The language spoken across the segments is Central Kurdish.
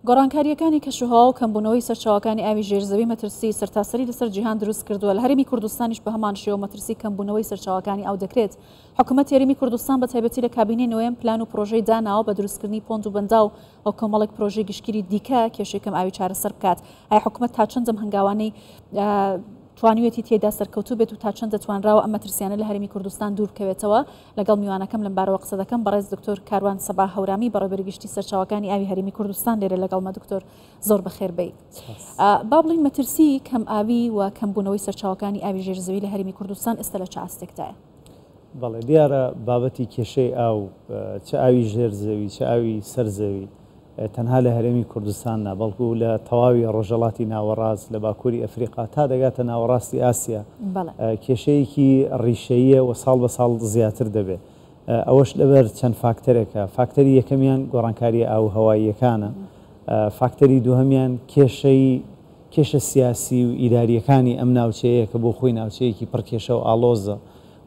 گۆڕانکارییەکانی کەشوهەوا و کەمبوونەوەی سەرچاوەکانی ئاوی ژێرزەوی مەترسیی سەرتاسەری لەسەر جیهان دروست کردووە، لە هەرێمی کوردستانیش بە هەمان شێوە مەترسی کەمبوونەوەی سەرچاوەکانی ئاو دەکرێت. حکومەتی هەرێمی کوردستان بە تایبەتی لە کابینەی نۆیەم پلان و پرۆژەی داناوە بە دروستکردنی پۆند و بەنداو و کۆمەڵێک پرۆژەی گشتگیری دیکە کێشەی کەمئاوی چارەسەر بکات. ئایا حکومەت تا چەند ئەم هەنگاوانەی توانیویەتی تێیدا سەرکەوتوو بێت و تا چەند دەتوانراوە ئەم مەترسیانە لە هەرێمی کوردستان دوور بکەوێتەوە؟ لەگەڵ میوانەکەم لەمبارەوە قسە دەکەم، بەڕێز دکتۆر کاروان سەباح هەورامی بەڕێوەبەری گشتی سەرچاوەکانی ئاوی هەرێمی کوردستان لێرە لەگەڵمە. دکتۆر زۆر بەخێر بێی. با بڵێین مەترسی کەم ئاوی و کەمبوونەوەی سەرچاوەکانی ئاوی ژێر زەوی لە هەرێمی کوردستان ئێستا لە چ ئاستێکدایە؟ بەڵێ دیارە بابەتی کێشەی ئاو چ ئاوی ژێر زەوی چ ئاوی سەر زەوی تەنها لە هەرێمی کوردستان نا، بەڵکو لە تەواوی ڕۆژهەڵاتی ناوەڕاست، لە باکووری ئەفریقا تا دەگاتە ناوەڕاستی ئاسیا، کێشەیەکی ڕیشەییە و ساڵ بە ساڵ زیاتر دەبێت. ئەوەش لەبەر چەند فاکتەرێکە، فاکتەری یەکەمیان گۆڕانکارییە ئاووهەواییەکانە، فاکتەری دووهەمیان کێشەی کێشە سیاسی و ئیدارییەکانی ئەم ناوچەیە کە بۆ خۆی ناوچەیەکی پڕ کێشە و ئاڵۆزە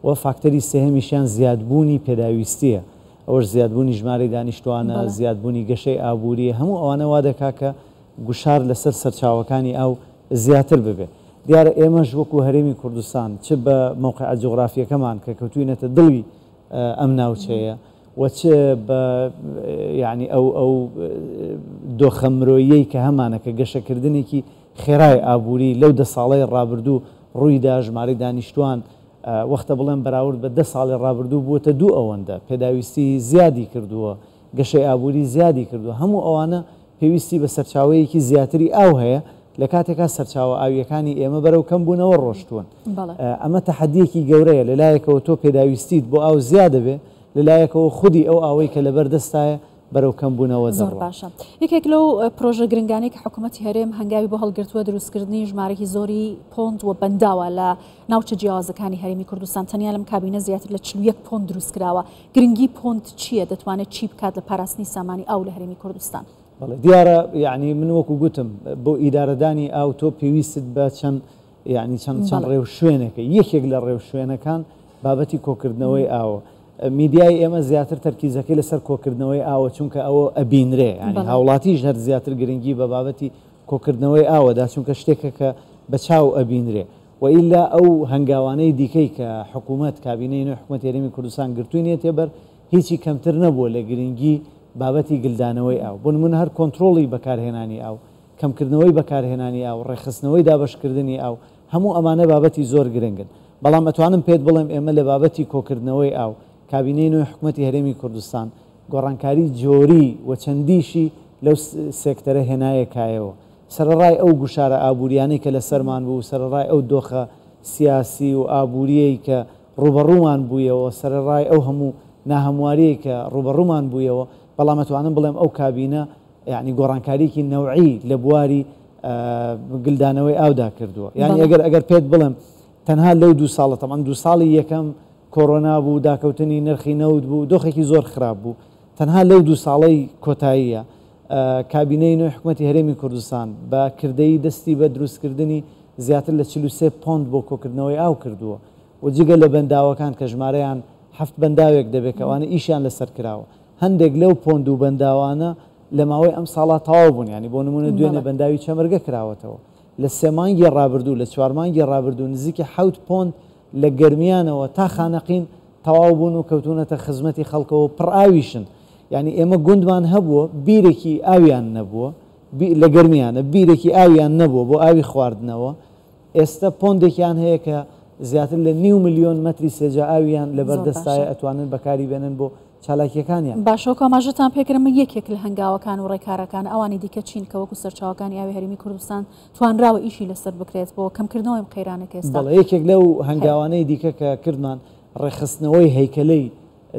و فاکتەری سێهەمیشیان زیادبوونی پێداویستییە. ئەوەش زیادبوونی ژمارەی دانیشتووانە، زیادبوونی گەشەی ئابوورییە، هەموو ئەوانە وا دەکات کە گوشار لەسەر سەرچاوەکانی ئاو زیاتر ببێت. دیارە ئێمەش وەکو هەرێمی کوردستان چ بە مەوقیعە جوغرافییەکەمان کە کەوتووینەتە دڵی ئەم ناوچەیە و چ بە یانی ئەو ئەو دۆخە مرۆییەی کە هەمانە کە گەشەکردنێکی خێرای ئابووری لەو دە ساڵەی ڕابردوو ڕوویدا، ژمارەی دانیشتووان وەختە بڵێم بەراورد بە دە ساڵی ڕابردوو بووەتە دوو ئەوەندە، پێداویستی زیادی کردووە، گەشەی ئابووری زیادی کردووە، هەموو ئەوانە پێویستی بە سەرچاوەیەکی زیاتری ئاو هەیە، لە کاتێکا سەرچاوە ئاوییەکانی ئێمە بەرەو کەمبوونەوە ڕۆشتوون. ئەمە تەحەدییەکی گەورەیە، لە لایەکەوە تۆ پێداویستیت بۆ ئاو زیادەبێ، لە لایەکەوە خودی ئەو ئاوەی کە لەبەر دەستایە بەرەو کەمبوونەوە زۆر دەڕوا. باشە. یەکێک لەو پرۆژە گرنگانەی کە حکوومەتی هەرێم هەنگاوی بۆ هەڵگرتووە دروستکردنی ژمارەیەکی زۆری پۆند و بەنداوە لە ناوچە جیاوازەکانی هەرێمی کوردستان، تەنیا لەم کابینە زیاتر لە 41 پۆند دروستکراوە، گرنگی پۆند چییە، دەتوانێت چی بکات لە پاراستنی سامانی ئاو لە هەرێمی کوردستان؟ بەڵێ دیارە یەعنی من وەکو گوتم بۆ ئیدارەدانی ئاو تۆ پێویستت بە چەند یەعنی چەند چەند ڕێوشوێنێکە، یەکێک لە ڕێوشوێنەکان بابەتی کۆکردنەوەی ئاوە. میدیای ئێمە زیاتر تەرکیزەکەی لەسەر کۆکردنەوەی ئاوە چونکە ئەوە ئەبینرێ یەعنی هاوڵاتیش هەر زیاتر گرنگی بە بابەتی کۆکردنەوەی ئاوە دا چونکە شتێکە کە بە چاو ئەبینرێ و ئیلا ئەو هەنگاوانەی دیکەی کە حکوومەت، کابینەی نوێی حکوومەتی هەرێمی کوردستان گرتووینێتێ بەر هیچی کەمتر نەبووە لە گرنگی بابەتی گلدانەوەی ئاو. بۆ نموونە هەر کۆنترۆڵی بەکارهێنانی ئاو، کەمکردنەوەی بەکارهێنانی ئاو، ڕێکخستنەوەی دابەشکردنی ئاو، هەموو ئەمانە بابەتی زۆر گرنگن. بەڵام ئەتوانم پێت بڵێم ئێمە لە بابەتی کۆکردنەوەی ئاو، کابینەی نوێی حکومەتی هەرێمی کوردستان گۆڕانکاری جۆری و چەندیشی لەو سێکتەرە هێنایە کایەوە. سەرەڕای ئەو گوشارە ئابوورییانەی کە لەسەرمان بوو، سەرەڕای ئەو دۆخە سیاسی و ئابوورییەی کە ڕووبەڕوومان بوویەوە، سەرەڕای ئەو هەموو ناهەموارییەی کە ڕووبەڕوومان بوویەوە، بەڵام ئەتوانم بڵێم ئەو کابینە یانی گۆڕانکارییەکی نەوعی لە بواری گلدانەوەی ئاودا کردووە. یانی ئەگەر ئەگەر پێت بڵێم تەنها لەو دوو ساڵە، تەبعەن دوو ساڵی یەکەم کۆرۆنا بوو، داکەوتنی نرخی نەوت بوو، دۆخێکی زۆر خراپ بوو، تەنها لەو دوو ساڵەی کۆتاییە کابینەی نوێی حکومەتی هەرێمی کوردستان بە کردەیی دەستی بە دروستکردنی زیاتر لە 43 پۆند بۆ کۆکردنەوەی ئاو کردووە و جگە لە بەنداوەکان کە ژمارەیان حەفت بەنداوێک دەبێت کە ئەوانە ئیشیان لەسەر کراوە. هەندێک لەو پۆند و بەنداوانە لە ماوەی ئەم ساڵا تەواو بوون، یانی بۆ نموونە دوێنێ بەنداوی چەمرگە کراوەتەوە. لە سێ مانگی ڕابردوو، لە چوار مانگی ڕابردوو نزیکی حەوت پۆند لە گەرمیانەوە تا خانەقین تەواو بوون و کەوتوونەتە خزمەتی خەڵکەوە و پڕ ئاویشن. یانی ئێمە گوندمان هەبووە بیرێکی ئاویان نەبووە، لە گەرمیانە بیرێکی ئاویان نەبووە بۆ ئاوی خواردنەوە، ئێستە پۆندێکیان هەیە کە زیاتر لە نیو ملیۆن مەتری سێجا ئاویان لەبەر دەستایە ئەتوانن بەکاری بێنن بۆ چالاکییەکانیان. باشە وەکو ئاماژەتان پێکرد ئەمە یەکێک لە هەنگاوەکان و ڕێکارەکان، ئەوانی دیکە چین کە وەکو سەرچاوەکانی ئاوی هەرێمی کوردستان توانراوە ئیشی لەسەر بکرێت بۆ کەمکردنەوەی ئەم قەیرانە کە ئێستا بەڵێ یەکێک لەو هەنگاوانەی دیکە کە کردمان ڕێکخستنەوەی هەیکەلەی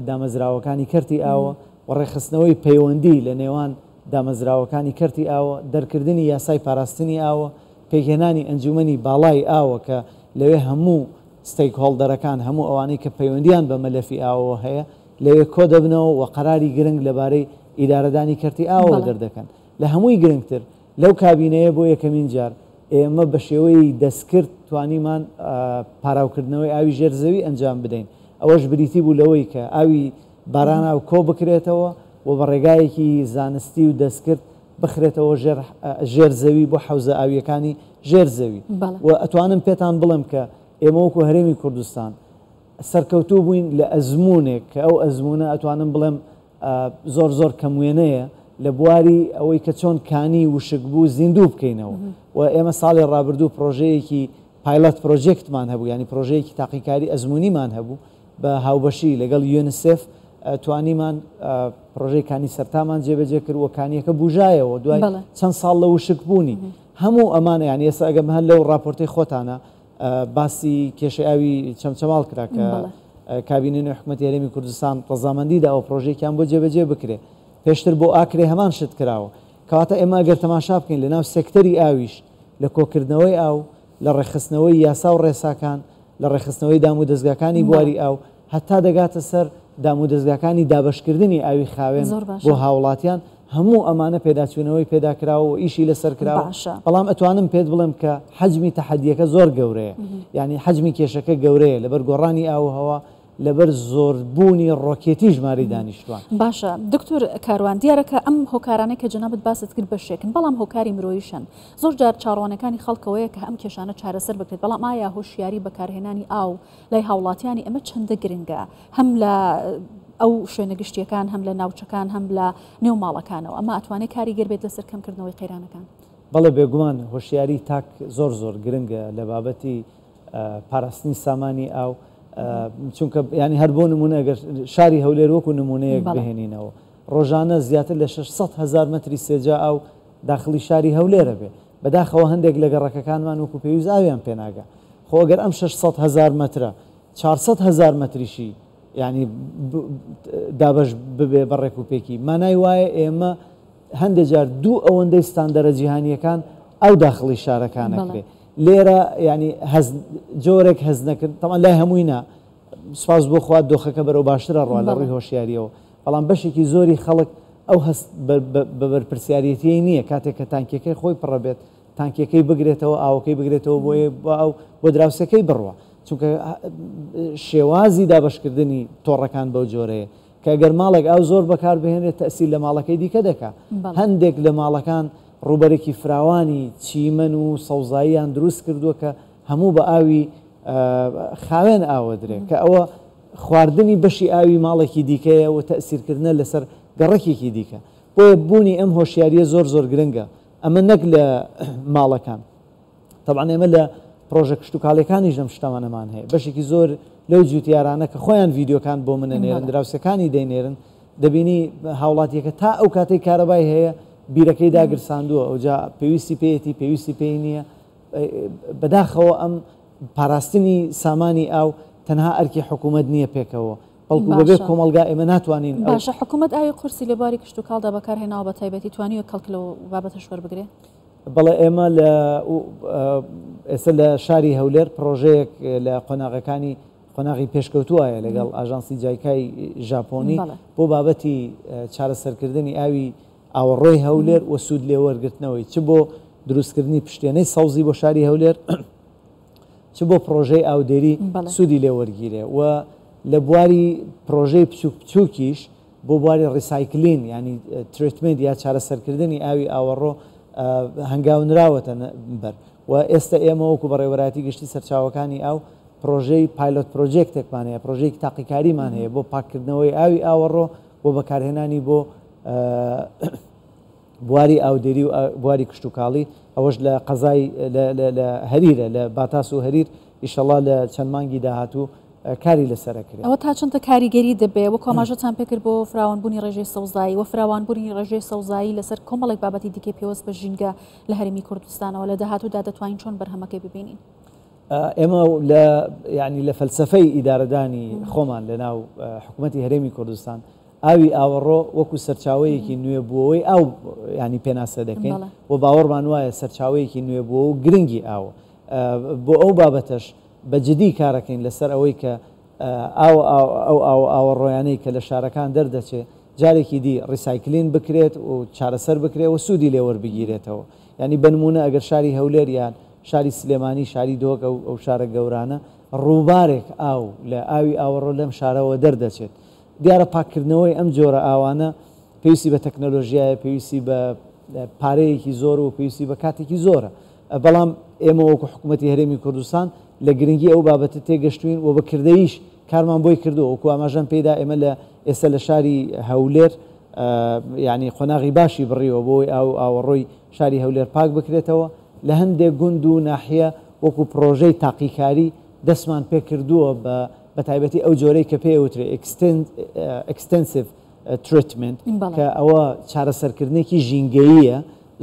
دامەزراوەکانی کەرتی ئاوە و ڕێکخستنەوەی پەیوەندی لە نێوان دامەزراوەکانی کەرتی ئاوە، دەرکردنی یاسای پاراستنی ئاوە، پێکهێنانی ئەنجومەنی باڵای ئاوە کە لەوێ هەموو stakeholder ەکان، هەموو ئەوانەی کە پەیوەندییان بە مەلەفی ئاوەوە هەیە لەوێ کۆدەبنەوە و قەراری گرنگ لەبارەی ئیدارەدانی کەرتی ئاوەوە دەردەکەن. لە هەمووی گرنگتر لەو کابینەیە بۆ یەکەمین جار ئێمە بە شێوەی دەستکرد توانیمان پاراوکردنەوەی ئاوی ژێر زەوی ئەنجام بدەین، ئەوەش بریتی بوو لەوەی کە ئاوی باراناو کۆبکرێتەوە و بە ڕێگایەکی زانستی و دەستکرد بخرێتەوە ژێر ژێر زەوی بۆ حەوزە ئاوییەکانی ژێر زەوی. و ئەتوانم پێتان بڵێم کە ئێمە وەکو هەرێمی کوردستان سەرکەوتوو بووین لە ئەزموونێک کە ئەو ئەزموونە ئەتوانم بڵێم زۆر زۆر کەم وێنەیە لە بواری ئەوەی کە چۆن کانی وشکبوو زیندوو بکەینەوە و ئێمە ساڵی ڕابردوو پرۆژەیەکی pilot project مان هەبوو یانی پرۆژەیەکی تاقیکاری ئەزموونیمان هەبوو بە هاوبەشی لەگەڵ یونسێف توانیمان پرۆژەی کانی سەرتامان جێبەجێ کرد و کانیەکە بوژایەوە دوای چەند ساڵ لە وشکبوونی. هەموو ئەمانە یانی ئێستا ئەگەر هەر لەو ڕاپۆرتەی خۆتانە باسی کێشەی ئاوی چەمچەماڵ کرا کە کابینەی نوێی حکومەتی هەرێمی کوردستان ڕەزامەندی داوە پرۆژەیەکیان بۆ جێبەجێ بکرێ. پێشتر بۆ ئاکرێ هەمان شت کراوە. کەواتە ئێمە ئەگەر تەماشا بکەین لەناو سێکتەری ئاویش لە کۆکردنەوەی ئاو، لە ڕێکخستنەوەی یاسا و ڕێساکان، لە ڕێکخستنەوەی دامودەزگاکانی بواری ئاو، هەتا دەگاتە سەر دامودەزگاکانی دابەشکردنی ئاوی خاوێن بۆ هاوڵاتیان، هەموو ئەمانە پێداچوونەوەی پێدا کراوە و ئیشی لەسەر کراوە، بەڵام ئەتوانم پێت بڵێم کە حەجمی تەحەدییەکە زۆر گەورەیە، یانی حەجمی کێشەکە گەورەیە لەبەر گۆڕانی ئاووهەوا، لەبەر زۆربوونی ڕۆکێتی ژمارەی دانیشتوان. باشە دکتۆر کاروان، دیارە کە ئەم هۆکارانەی کە جەنابت باست کرد بەشێکن، بەڵام هۆکاری مرۆییش هەن. زۆر جار چاڕوانەکانی خەڵک ئەوەیە کە ئەم کێشانە چارەسەر بکرێت، بەڵام ئایا هۆشیاری بەکارهێنانی ئاو لای هاوڵاتیانی ئێمە چەندە گرنگە هەم لە ئەو شوێنە گشتیەکان هەم لە ناوچەکان هەم لە نێو ماڵەکانەوە ئەمە ئەتوانێت کاریگەر بێت لەسەر کەمکردنەوەی قەیرانەکان؟ بەڵێ بێگومان هۆشیاری تاک زۆر زۆر گرنگە لە بابەتی پاراستنی سامانی ئاو چونکە ینی هەر بۆ نمونە گەر شاری هەولێر وەکو نمونەیەک بهێنینەوە ڕۆژانە زیاتر لە 600 هزار مەتری سێجا ئاو داخلی شاری هەولێرە بێ بەداخەوە هەندێک لە گەڕەکەکانمان وەکو پێویست ئاویان پێناگا خۆ ئەگەر ئەم 600 هزار مەترە 400 هزار مەتریشی یعنی دابەش ببێ بە ڕێک و پێکی مانای وایە ئێمە هەندێک جار دوو ئەوەندەی ستاندەرە جیهانیەکان ئەو داخڵی شارەکان ئەکرێ لێرە یعنی هەز جۆرێک هەز نەکرد تەمان لای هەمووی نا سپاس بۆ خوا دۆخەکە بەرەو باشترە ڕوا لە ڕووی هۆشیاریەوە بەڵام بەشێکی زۆری خەڵک ئەو هەست بە بەرپرسیارێتیی نییە کاتێک کە تانکیەکەی خۆی پڕە بێت تانکیەکەی بگرێتەوە ئاوەکەی بگرێتەوە بۆ ئەو بۆ دراوسێکەی بڕوە چونکە شێوازی دابەشکردنی تۆڕەکان بەو جۆرەیە کە گەر ماڵێک ئاو زۆر بەکار بهێنرێت تەئسیر لە ماڵەکەی دیکە دەکا. هەندێک لە ماڵەکان ڕووبەرێکی فراوانی چیمەن و سەوزاییان دروست کردووە کە هەموو بە ئاوی خاوێن ئاوەدرێ کە ئەوە خواردنی بەشی ئاوی ماڵێکی دیکەیە و تەئسیرکردنە لەسەر گەڕەکێکی دیکە. بۆیە بوونی ئەم هۆشیارییە زۆر زۆر گرنگە. ئەمە نەک لە ماڵەکان. تەبعەن ئێمە لە پڕۆژە کشتوکاڵیەکانیش ئەم شتانەمان هەیە بەشێکی زۆر لەو جوتیارانە کە خۆیان ڤیدیۆکان بۆ من ئەنێرن دراوسێکانی دەینێرن دەبینی هاوڵاتیەکە تا ئەو کاتەی کارەبای هەیە بیرەکەی داگرساندووە ئەوجا پێویستی پێیەتی پێویستی پێی نییە بەداخەوە ئەم پاراستنی سامانی ئاو تەنها ئەرکی حکوومەت نییە پێکەوە بەڵکو بەبێ کۆمەڵگا ئێمە ناتوانین باشە حکوومەت ئاوی قورسی لە باری کشتوکاڵدا بەکارهێناوە بە تایبەتی توانیوە کەڵک لەو بابەتەش وەربگرێ؟ بەڵێ ئێمە لە ئێستا لە شاری هەولێر پڕۆژەیەک لە قۆناغەکانی قۆناغی پێشکەوتووایە لەگەڵ ئاژانسی جایکای ژاپۆنی بۆ بابەتی چارەسەرکردنی ئاوی ئاوەڕۆی هەولێر و سوود لێ وەرگرتنەوەی چ بۆ دروستکردنی پشتێنەی سەوزی بۆ شاری هەولێر چ بۆ پڕۆژەی ئاودێری سوودی لێ وەرگیرێ و لە بواری پڕۆژەی بچووک بچووکیش بۆ بواری recycling یانی treatment یا چارەسەرکردنی ئاوی ئاوەڕۆ هەنگاو نراوەتە بەر و ئێستا ئێمە وەکو بەڕێوەبەرایەتی گشتی سەرچاوەکانی ئاو پڕۆژەی pilot project ێکمان هەیە پڕۆژەیەکی تاقیکاریمان هەیە بۆ پاککردنەوەی ئاوی ئاوەڕۆ بۆ بەکارهێنانی بۆ بواری ئاودێری و بواری کشتوکاڵی، ئەوەش لە قەزای لە هەریرە، لە باتاس و هەریر، ئیشەڵا لە چەند مانگی داهاتوو کاری لەسەر ئەکرێ. ئەوە تا چەندە کاریگەری دەبێ؟ وەکو ئاماژەتان پێکرد بۆ فراوانبوونی ڕێژەی سەوزایی و فراوانبوونی ڕێژەی سەوزایی لەسەر کۆمەڵێک بابەتی دیکەی پێوەست بە ژینگە لە هەرێمی کوردستانەوە، لە داهاتوودا دەتوانین چۆن بەرهەمەکەی ببینین؟ ئێمە لە یانی لە فەلسەفەی ئیدارەدانی خۆمان لەناو حکوومەتی هەرێمی کوردستان ئاوی ئاوەڕۆ وەکو سەرچاوەیەکی نوێبووەوەی ئاو یانی پێناسە دەکەین و باوەڕمان وایە سەرچاوەیەکی نوێبووە و گرنگی ئاوە. بۆ ئەو بابەتەش بە جدی کارەکەین لەسەر ئەوەی کە ئاو ئەو ئاوە ئاوەڕۆیانەی کە لە شارەکان دەردەچێ جارێکی دی recycling بکرێت و چارەسەر بکرێ و سوودی لێ وەربگیرێتەوە. یانی بە نموونە ئەگەر شاری هەولێر یان شاری سلێمانی، شاری دهۆک ئەو ئەو شارە گەورانە ڕووبارێک ئاو لە ئاوی ئاوەڕۆ لەم شارەوە دەردەچێت. دیارە پاککردنەوەی ئەم جۆرە ئاوانە پێویستی بە تەکنەلۆژیایە، پێویستی بە پارەیەکی زۆر و پێویستی بە کاتێکی زۆرە. بەڵام ئێمە وەکو حکوومەتی هەرێمی کوردستان لە گرنگی ئەو بابەتە تێگەشتوین و بە کردەییش کارمان بۆی کردووە. وەکو ئاماژەم پێیدا ئێمە لە ئێستا لە شاری هەولێر یانی قۆناغی باشی بڕیوە بۆ ئەوەی ئاو و ئاوەڕۆی شاری هەولێر پاک بکرێتەوە. لە هەندێک گوند و ناحیە وەکو پڕۆژەی تاقیکاری دەستمان پێکردووە بە بەتایبەتی ئەو جۆرەی کە پێی ئەوترێ Extensive Treatment کە ئەوە چارەسەرکردنێکی ژینگەییە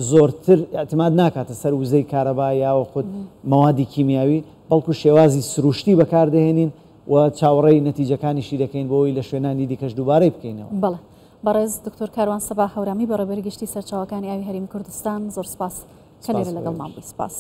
زۆرتر ئیعتماد ناکاتە سەر وزەی کارەبا یاوەخود مەوادی کیمیاوی بەڵکو شێوازی سروشتی بەکاردەهێنین و چاوەڕێی نەتیجەکانیشی دەکەین بۆ ئەوەی لە شوێنانی دیکەش دووبارەی بکەینەوە. بەڵێ بەڕێز دکتۆر کاروان سەباح هەورامی بەڕێوەبەری گشتی سەرچاوەکانی ئاوی هەرێمی کوردستان زۆر سپاس کە سپاس لێرە بۆ لەگەڵمان ئێوەش. بووی سپاس.